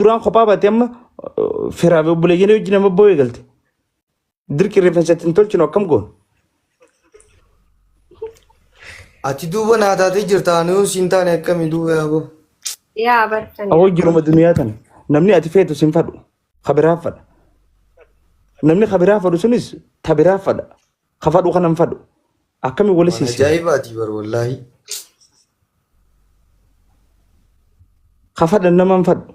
Duraan kophaa baate amma firaa fi obboleeyyan wajjin amma boo'ee galte. Dirqi rifeensa ittiin tolchinu akkam goona? Ati duuba naa taatee jirta ani yoo siin taane akkami duuba yaaboo. Yaa bartani. Awoo jiruma duniyaa tana. Namni ati feetu sin fadhu. Ka biraa fadha. Namni ka biraa fadhu sunis ta biraa fadha. Ka fadhu kana hin fadhu. Akkami wali Waan siisina? ajaa'ibaati bar wallaahi. Ka fadhan nama hin fadhu.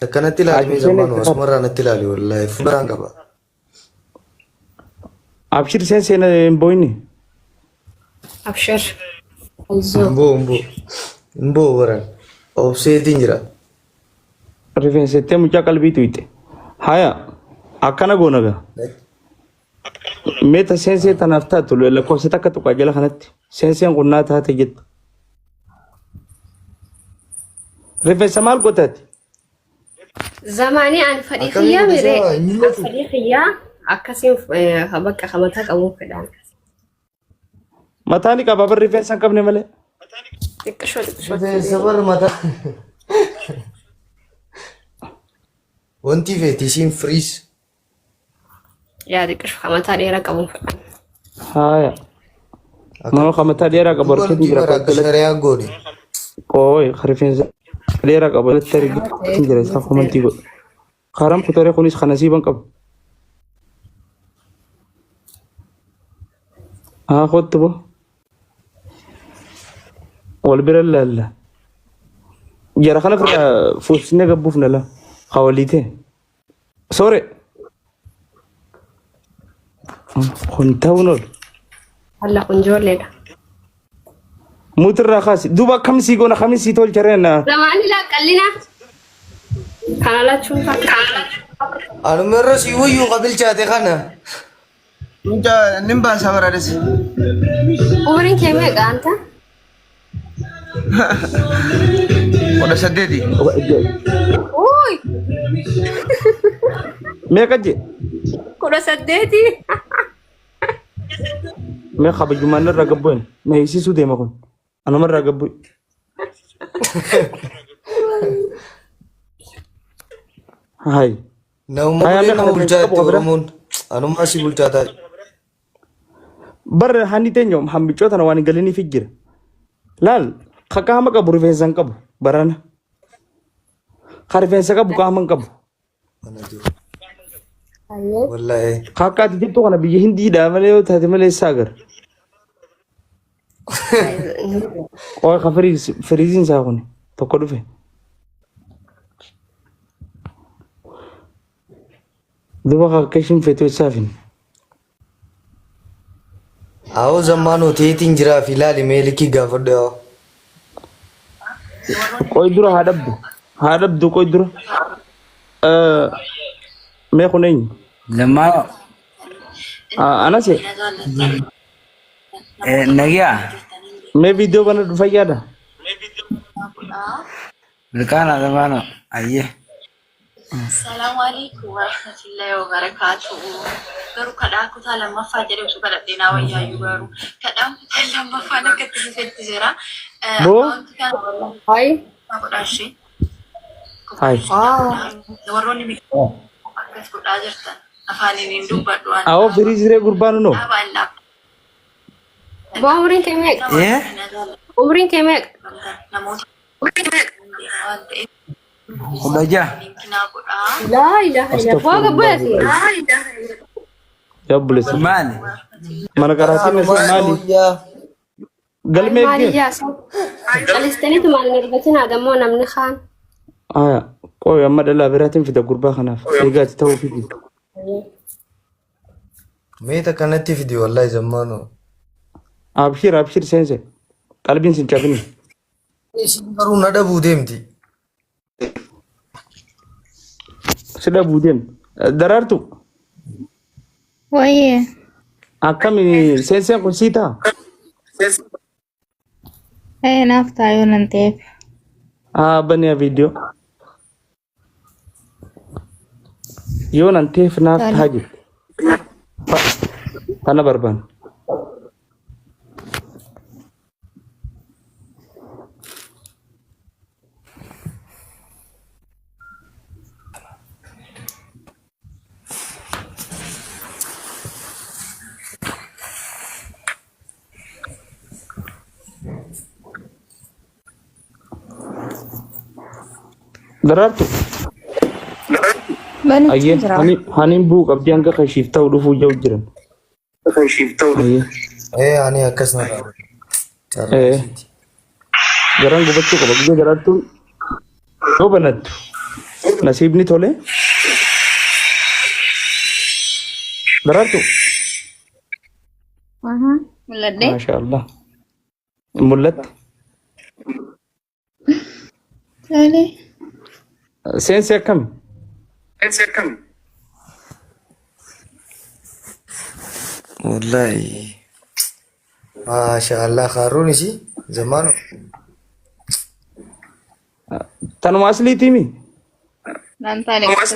Akkanatti ilaali mee Ati seenee zammaanu itti fadhu. asumarraa natti ilaali wallaahi fuulduraan qaba. Abshir seen seena hin booyini. Abshir. Ayizoo. Mboo mboo mboo baran obseetiin jira. Rifeensa ittee mucaa qalbii tuyxe. Haya akkana goona gaa. Mee ta seensee tanaaf taatu lakkoofsa takka tuqaa jala kanatti seenseen kun naa taate jettu. Rifeensa maal gotaati? Zamaanii ani fadhii Akkamii kiyyaa godhe miree. isaa hin Ani mul'atu. fadhii kiyyaa akkasiin bakka kamataa qabuun fedhaan. Mataa ni qaba bar rifeensa hin qabne malee. Xiqqishoo xiqqishoo. Rifeensa bar mataa. Wanti feeti isiin firiis. Yaa xiqqisho kamataa dheeraa qabuun fedhaan. Haaya. Nama kan mataa dheeraa qabu Duuba harkatti nuti jira bara akka jalatti. shari'aa goone. Qooy rifeensa dheeraa qabu jalatti arginu jira isaa komantii godhu. Karam kutaree kunis kan nasiiban qabu. Haa kottu bo. Wal bira laalla. Jara kana firraa fuusnee gabbuuf nala. Hawaliitee. Soore. Kun ta'uun ol. Alla kun ijoolleedha. Mutirraa kaasi. Duuba akkam sii goona akkam sii tolcha reena. Zamaanii laa qallina. Kana lachuun takka. Anuma irra si wayyuu qabilchaate kana. Mucaa nin baasa barades. Umriin kee meeqa anta? 18. Uy! Meeqa jee? 18. Mee kabajumaan irraa gabbu'een. Na hiisisuu deema kun. Anuma irraa gabbu'e. Hayi. Nama Hayi bulee amma nama kana bulchaa qabu itti qabira. Oromoon. Anumaa si bulchaa taa'e. Barra hanni teenyo hambicoo tana waan hin galiniif jira. Laal ka qaama qabu rifeensa hin qabu barana. Ka rifeensa qabu qaama hin qabu. Mana jiru. Wallaahi. Ka akka ati jettu kana biyya hindiidhaa malee yoo taate malee isaa agarra. Qoy ka firiiziin isaa kun tokko dhufe. Duba ka akka ishiin feetu isaaf hin. Awoo zammaanoo teetiin jiraa fi ilaali mee likii gaafadhu yaa. Qoy dura haa dhabdu. Haa dhabdu qoy dura. Mee kun eenyu? Zammaanoo Anase Nagyaa mee viidiyoo bana fayyaadha. Milkaana Zammaanoo ayyee. Salaamu alaikum warahmatullahi wabarakatuh. Garuu kadhaa kutaa lammaffaa jedhe osoo kadhadhee naa wayyaayyuu garuu kadhaan kutaa lammaffaan akka itti fufetti jira. Boo Akkaawuntii kana wallahi Hayi. godhaa ishee. Hayi. Ah. Warroonni akkas godhaa jirtan afaaniin hin dubbadhu waan Awoo firii siree gurbaan noo. dhaabaa hin dhaabba. Boo umriin kee meeqa? Eh? Umriin kee meeqa? Namoota waan ta'eef 16. linkinaa godhaa. Laa ilaaha illallah. Boo gabbaati. Yaa obboleessa. Maali? Mana qaraatiin na maali? Yaa. Galmee Maali eegee? jaasa? Calistaniitu maal hin argatinaa dammoo namni kaan. Aya, qoy amma dhalaa biraatiin fida gurbaa kanaaf. Eegaati ta'uu fidi. Mee takka natti fidi wallahi zammaanoo. Abshir abshir seense. Qalbiin sin cabini. Isin garuu na dhabuu deemti. Si dhabuu deem. Daraartu Wayyee. akkami seenseen kun sii ta'a? Ee naaf ta'a yoo nan ta'eef. Haa baniya viidiyoo. Yoo nan ta'eef naaf Tole. ta'a jette. Tana barbaanna. Daraartu. Banuutti Ayyee jira. haniin bu'uu qabdii hanga kashiif ta'u dhufuu jiru jiran. Ayyee. Ee ani akkas na ta'a. Carraa Ee. isiiti. Garaan gubachuu qaba. Guyyaa daraartuun yoo banattu nasiibni tole. Daraartu. Mul'adhee. Maasha Allah. Mul'atte. Tole. Seensi akkami? Wallahi. Maasha Allah haaruun isii zamaanu. Tanuma asliitiimi? Naan taane qofa.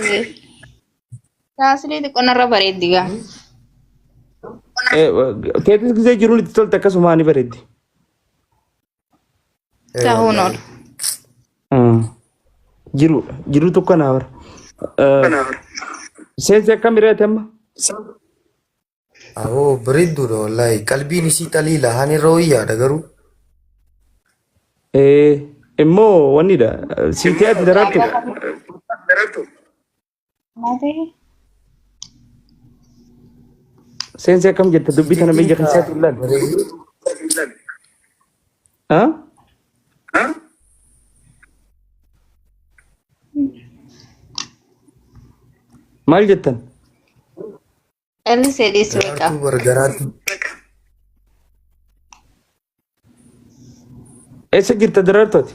Taasilee xiqqoo narra bareeddi gaa. Teetis gisee jiruun itti tolte akkasuma ni bareeddi. Ee Ta'uun wallahi. oolu. Jiruudha. Jiruu tokko naa bara. Seensi akkam reete amma? Aboo bareedduudha wallahi. Qalbiin isii xaliila hani irra wayyaadha garuu. Immoo wannidha. Siitee ati daraartu. Maal ta'e? Seensi akkam jetta dubbii tana biyya keessaatti ilaali. Bareedduu. Ha? Maal jettan? Callisee dhiisuu beekaa. Daraartuu bargaraatti. Eessa jirta daraartu ati?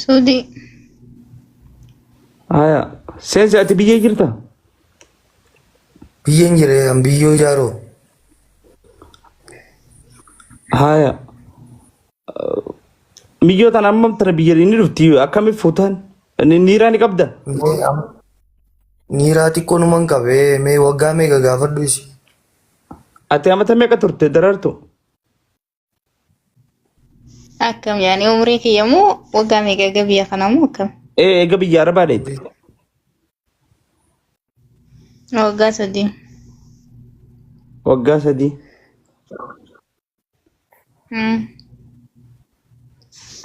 Suudii. Haya. Seensi ati biyya jirta? Biyyeen jire an biyyoo ijaaroo. Haya. Miyyoo tana ammam tana biyya inni dhufti akkamiif fuutaan? Niiraa ni qabda? Niiraa xiqqoo numan qabee mee waggaa meeqa gaafadhu isi. Ati amata meeqa turte daraartu? Akkam yaani umurii kiyya moo waggaa meeqa eega biyya kanaa moo akkam? Ee eega biyya Arabaa dheete. Waggaa 3. Waggaa 3.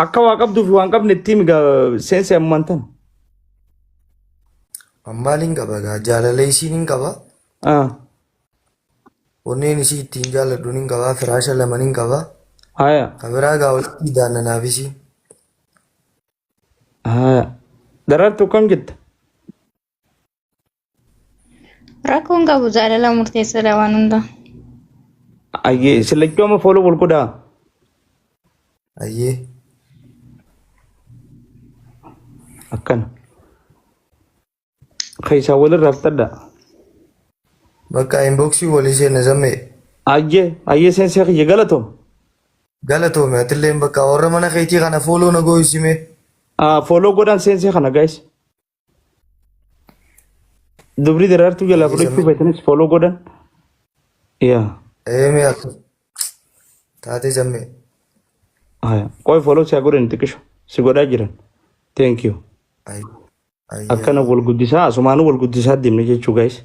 Akka waa qabduu fi waan qabne itti himi gaa seensi ammaan tana. Maaliin qaba gaa jaalala isiin hin qaba. Ah. Onneen isii ittiin jaalladhu nin qaba. Firaasha lama nin qaba. Haya. Kan biraa gaa walitti daannanaaf isii. Haya. Daraartuu kam jetta? Rakkoon qabu jaalala murteessaadha waan hunda. Ayyee sillachuu amma fooloo wal godhaa. Ayyee. Akkana. Keessaa walirraa fixadhaa. Bakka inboxii walii seenna zammee. Ayyee ayyee seensee kiyya galatoom. Galatoomi atilleen bakka warra mana keetii kana fooloo na gooyisime. Fooloo godhaan seensee kana guys. Dubri daraartuu jalaa fudhachuu feetanis fooloo godhan. Yaa. Eemee akka taatee zammee. Haya. Qoy fooloo si haa godhan xiqqisho. Si godhaa jiran. Thank you. Akkana wal guddisaa asumaanuu wal guddisaa deemne jechuu guys.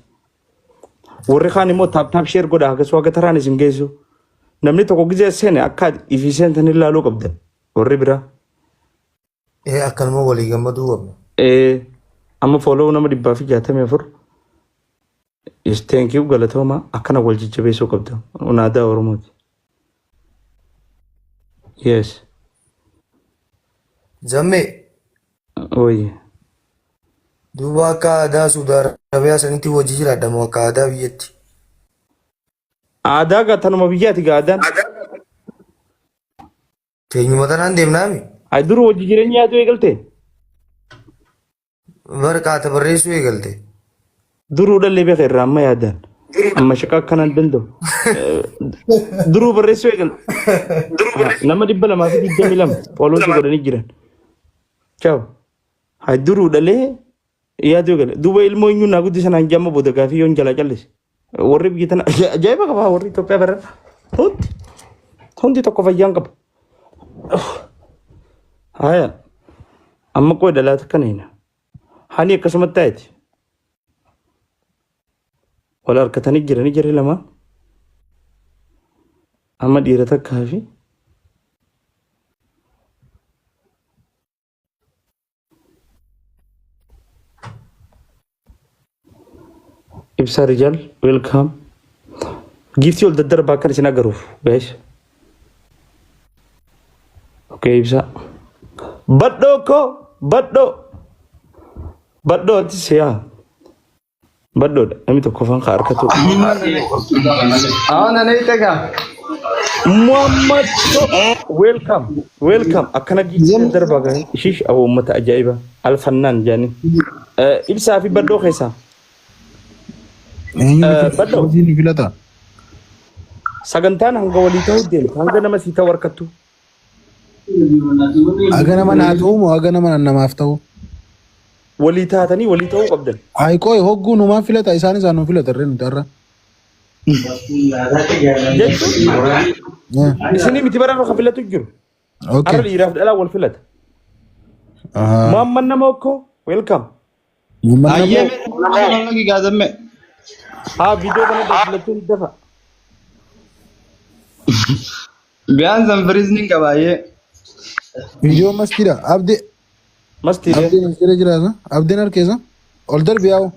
Warri kaan immoo taap taap sheer godha akkasuma akka taraan isin geessu. Namni tokko gizee seene akka ifii seentan ilaaluu qabdan. Warri biraa. Ee akkanuma walii gammaduu qabna. Ee amma follow nama 164. Yes, thank you galatooma akkana wal jajjabeessuu qabda. Kun aadaa Oromooti. Yes. Zammee Ooyye. duuba akka aadaa Suudi Arabiyaa sanitti hojii jiraadha moo akka aadaa biyyatti? Aadaa gaa tanuma biyyaati gaa aadaan. Teenyuma tanaan deemnaami. Ay dur hojii jireenya yaaduu eegalte. Barqaata barreessuu eegalte. Duruu dhallee beeka irraa amma yaadaan. Amma shaqa akkanaan danda'u. Duruu barreessuu eegalte. Nama 222 fooloosii godhanii jiran. Ciao. Hay duruu dhalee yaaduu eegale. Duuba ilmoo eenyuun naa guddisan hangi amma booda gaafii yoon jalaa callise. Warri biyya tana ajaa'iba qaba warri Itoophiyaa bara hundi hundi tokko fayyaan qaba. Haya amma qoy dhalaata kana hina. Hani akkasumatti taa'eeti. Wal harkatanii jiranii jarri lamaan. Amma dhiira takkaa fi Ibsaa Rijaal welcome. Giiftii ol daddarbaa akkan isin agaruuf guys. Okay Ibsaa. Badhoo koo badhoo. Badhoo ati siyaa. Badhoodha namni tokkoffaan ka harkatu. Awwan ani egaa. Muhammad welcome welcome akkana giiftii daddarbaa guys. Ishiish awwa uummata ajaa'iba alfannaan jaanii. Ibsaa fi badhoo keessaa. Eenyu Badhoo. wajjin filata? Sagantaan hanga walii ta'uu deemta hanga nama sii ta'u harkattu. Haga nama naa ta'u moo haga nama namaaf ta'u? Walii taatanii walii ta'uu qabdan. Hayi qoy hogguu numaan filata isaan isaan nu filata irree nuti har'a. Jechuun isinii miti bara kan filatu jiru. Okay. Har'a dhiiraaf dhalaa wal filata. Muhammad nama okkoo welcome. Ayyee mee gaazamme. Haa viidiyoo kana filachuun dafa. Biyaan zanfiriisni qaba ayyee. Viidiyoo mastiidha. Abdii. Mastiidha. Abdiin as jala jiraata. Abdiin harkeessa. Ol darbi yaa'u.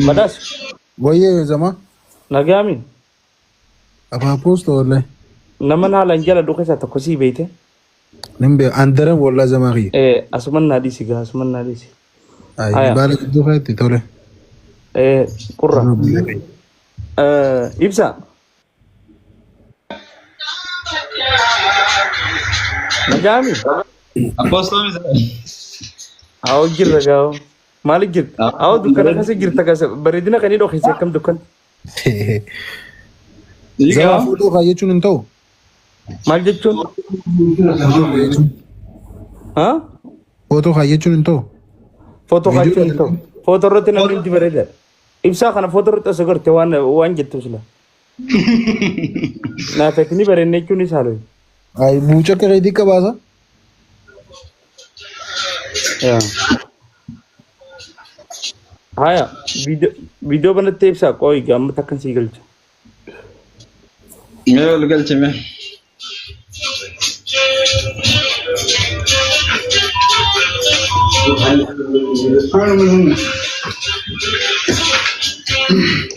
Badaas. Wayyee zama. Nagaami. Abaapoos wallahi. Nama haalaan jala keessaa tokko sii beeyte. Nin beeku andaran wallahi zamaa kiyya. Asuman naa dhiisi gaa asuman naa dhiisi. Ayi baala gidduu keetti tole. Qurra. Ibsa. Nagaami. Apostoomis. Haa jirra gaa. Maaliif jirta? Haa dukkana keessa jirta keessa bareedina kan hidhoo keessa akkam dukkan. Zamaa fuudhuu kaa jechuun hin ta'u. Maal jechuun? Haa? Footoo kaa jechuun hin ta'u. Footoo kaachuun hin ta'u. Footoo irratti namni hundi bareedaadha. Ibsaa kana footoo irratti osoo garte waan waan jettu sila. Naaf ni bareedne jechuun isaa looyi. Ayi buuca akka keetii qabaasa. Haya viidiyoo banatti ibsaa qooyi amma takkan sii galcha. Mee ol galchi mee.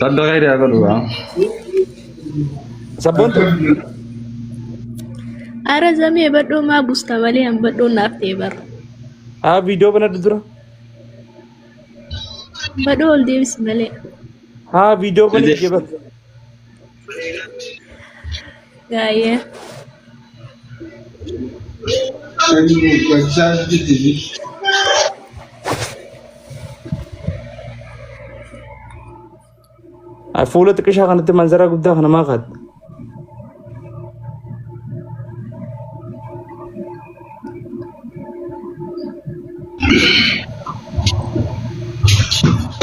Rabbi khayri haa godhu gaa. Sabboontu. Ara zamee badhoo maa busta malee an badhoo naaf ta'e bara. Haa viidiyoo banadhu dura. Badhoo ol deebisi malee. Haa viidiyoo banadhu jeba. Gaayee. Fuula xiqqishaa kanatti manzaraa guddaa kana maa kaadda?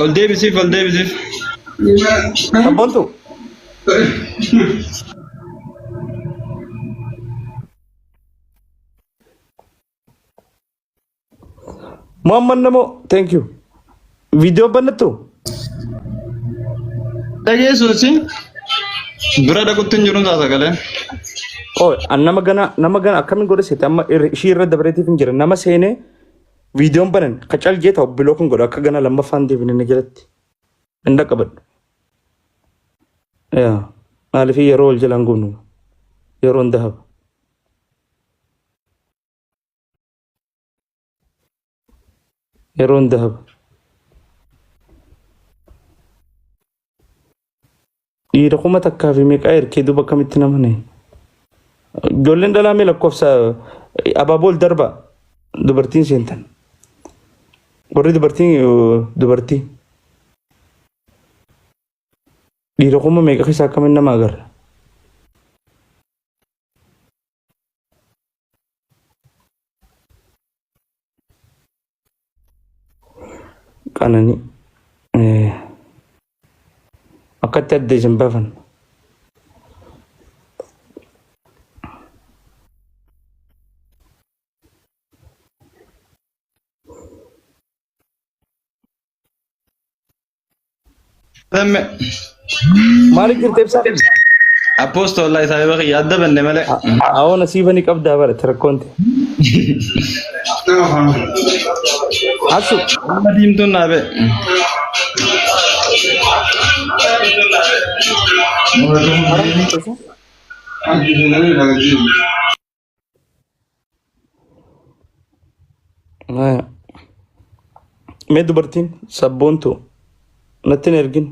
Ol deebisiif ol deebisiif. Sabboontu. Muhammad Namo, thank you. Viidiyoo banattu? Dhageessuusi bira dhaqutti hin jiru ta'a sagaleen. Oh, an nama gana nama gana akkamiin godha seete amma ishii irra dabareetiif hin jira. Nama seenee viidiyoon banan kacal jee ta'u biloo kun godha akka gana lammaffaan deebine na jalatti. Hin dhaqqabadhu. Yaa maaliif yeroo wal jalaan gubnu yeroon dahaba. Yeroon dahaba. Dhiira 1000 fi meeqaa erkee duuba akkamitti nama nahi? Ijoolleen dhalaa mee lakkoofsa abaaboo ol darba dubartiin seentan. Warri dubartiin dubartii. Dhiira kuma meeqa keessa akkamiin nama agarra? Qananii. Akkatti adda isin baafan. Zamme. Maaliif jirta ibsaa? Apostol wallahi saahiba kiyya adda banne malee. Awoo nasiiba ni qabdaa bara rakkoonte. Asu. Amma diimtuun naa ba'e. Mee dubartiin sabboontu natti hin ergin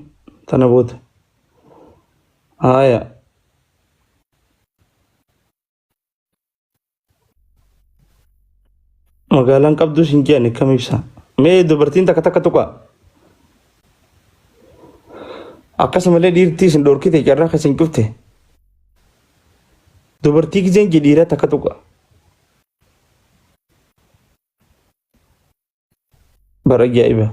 tana booda. Haaya. Magaalaan qabdus hin je'ani kam ibsa. Mee dubartiin takka takka tuqa. Akkasumallee dhiirtii isin dhorkite carraa kan isin cufte. Dubartii gizeen je dhiira takka tuqa. Bara ajaa'iba.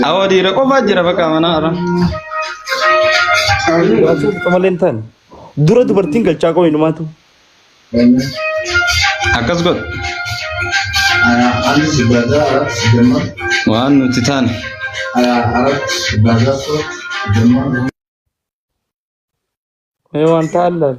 Awwa dhiira qofaa jira bakka mana hara. Waasuun malee hin taane. Dura dubartiin galchaa qabu hinumaatu. Akkas godhu. Waan nuti taane. Mee waan ta'an laal.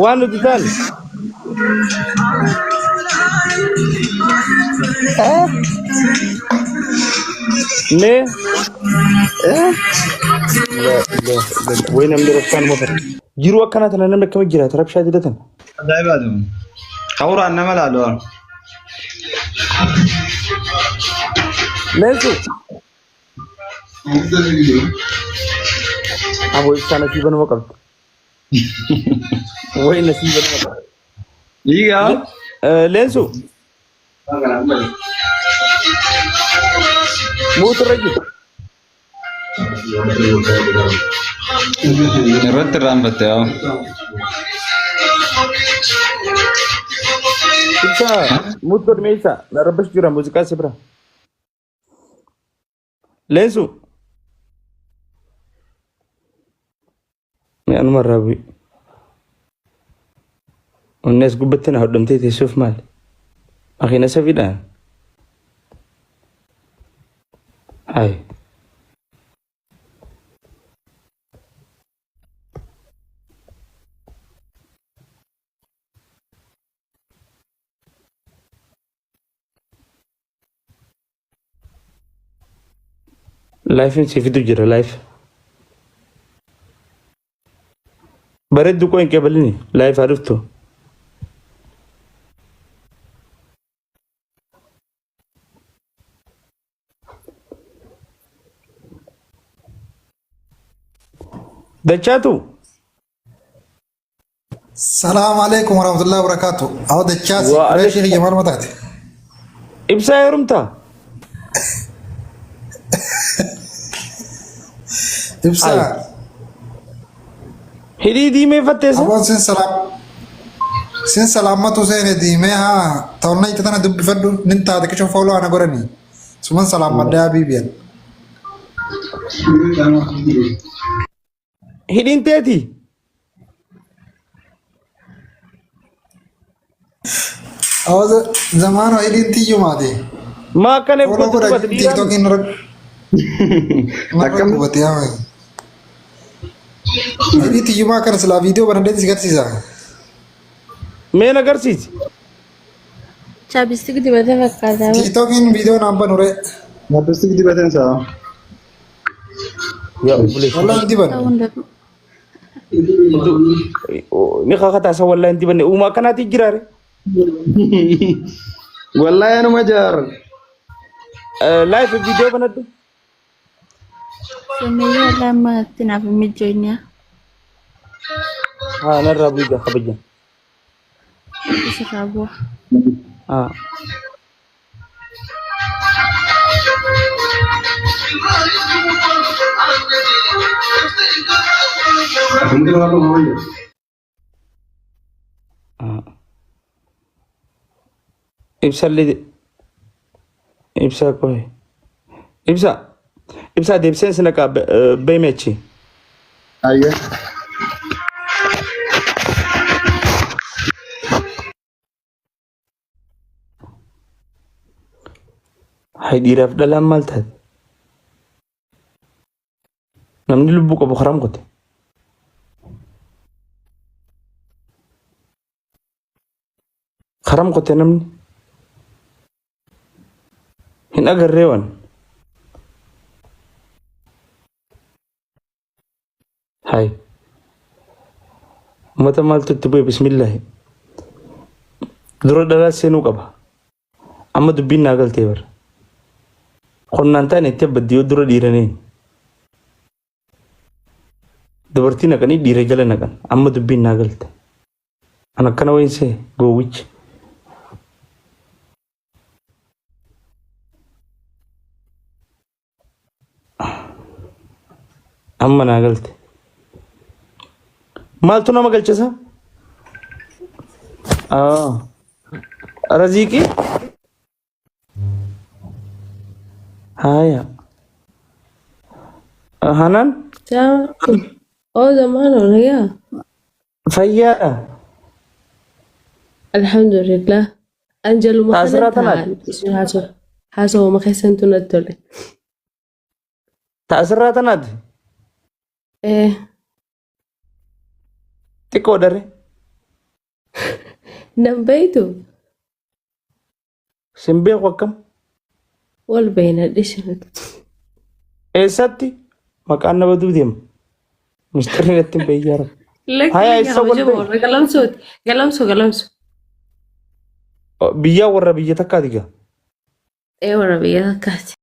Waan nuti taane. Mee way namni rabshaan mofata. Jiruu akkanaa tana namni akkamitti jiraata rabshaa didatan. Ajaa'ibaati. Kawuraan nama laalu. Leensu. Aboo ibsaa nasiiba nama qabdi. Way nasiiba nama qabdi. Dhiigaa. Leensu. Muutu irra jiru. Irratti irraanfatte yaa. Ibsaa muutu godhame ibsaa. Rabbash jira muuziqaa si bira. Leensu. Mee anuma irraa bu'i. Onnee as gubbatti na hodhamtee teessuuf maali? Makiina safiidhaan. Hayi. Laayifin si fidu jira laayif. Bareeddu koo hin qeebalini laayif haa dhuftu. Dachaatu. Salaam alaikum warahmatullahi wabarakatuh. Awo dachaasi Wa reeshii kiyya maal mataate? Ibsaa heerumtaa? Ibsaa. Hidhii diimeeffatteessa? Aboon sin salaam sin salaammatu seene diimee haa ta'onna itti tana dubbifadhu nin taate kisho fooloo ana godhani. Suman salaammadhaa habiibiyan. Hidhiin teeti? Awo zamaano hidhiin tiyyumaati. Maa akkana Fooloo goota godha dubbata dhiiraan? tiktookiin narra qubate haa. Hidhii tiyyumaa kana silaa viidiyoo banadhee si garsiisa. Mee na agarsiisi. Chaapistik dibatee fakkaata. Tiktookiin viidiyoo naan banu ree. Chaapistik dibateen isaa. Yaa obboleessa. Wallah hin dibanne. Ta'uu hin danda'u. Ni kakataa isa wallahi hin dibanne. Uumaa akkanaatii jiraare. Wallahi anuma jaar. Laayif viidiyoo banadhu. Sumeyyoo walaa amma itti naaf hin mijoofne. Haa narraa bu'ii kabajan. Isirraa bu'a. Haa. Ibsallee ibsaa qoy. Ibsa ibsaa deebiseen si naqaa beemechi. Ayyee. Hay dhiiraaf dhalaan maal taate? Namni lubbuu qabu karam qote. Karam qote namni. Hin agarree waan. Hay. Uummata maaltu itti bu'e bismillaahi. Dura dhalaa seenuu qaba. Amma dubbiin naa galtee bara. Qonnaan taane itti abbaddi yoo dura dhiiraneen. Dubartii naqanii dhiira jala naqan. Amma dubbiin naa galte. An akkana wayin see gowwichi. Amma naa galte. Maaltu nama galchisa? Ah. Raziiqii? Haaya. Hanaan? Salaam alaikum. Oo zamaano nagaa. Fayyaadha. Alhamdulillah. An jaluma kanan Taasirraa taa'an tanaati. isin haasawuma keessantu natti tole. Taasirraa tanaati. Eh, Xiqqoo darre. nan beeytu Sin beeku akkam? wal beeyna dhishi. Eessatti? Maqaan nama baduu deema. Misxirri natti hin beeyyaa rabbi. Lakki Haya lakki eessa wal kabajama beeyna? warra galamsooti. Galamso galamso. Biyyaa warra biyya takkaati gaa. Ee warra biyya takkaati.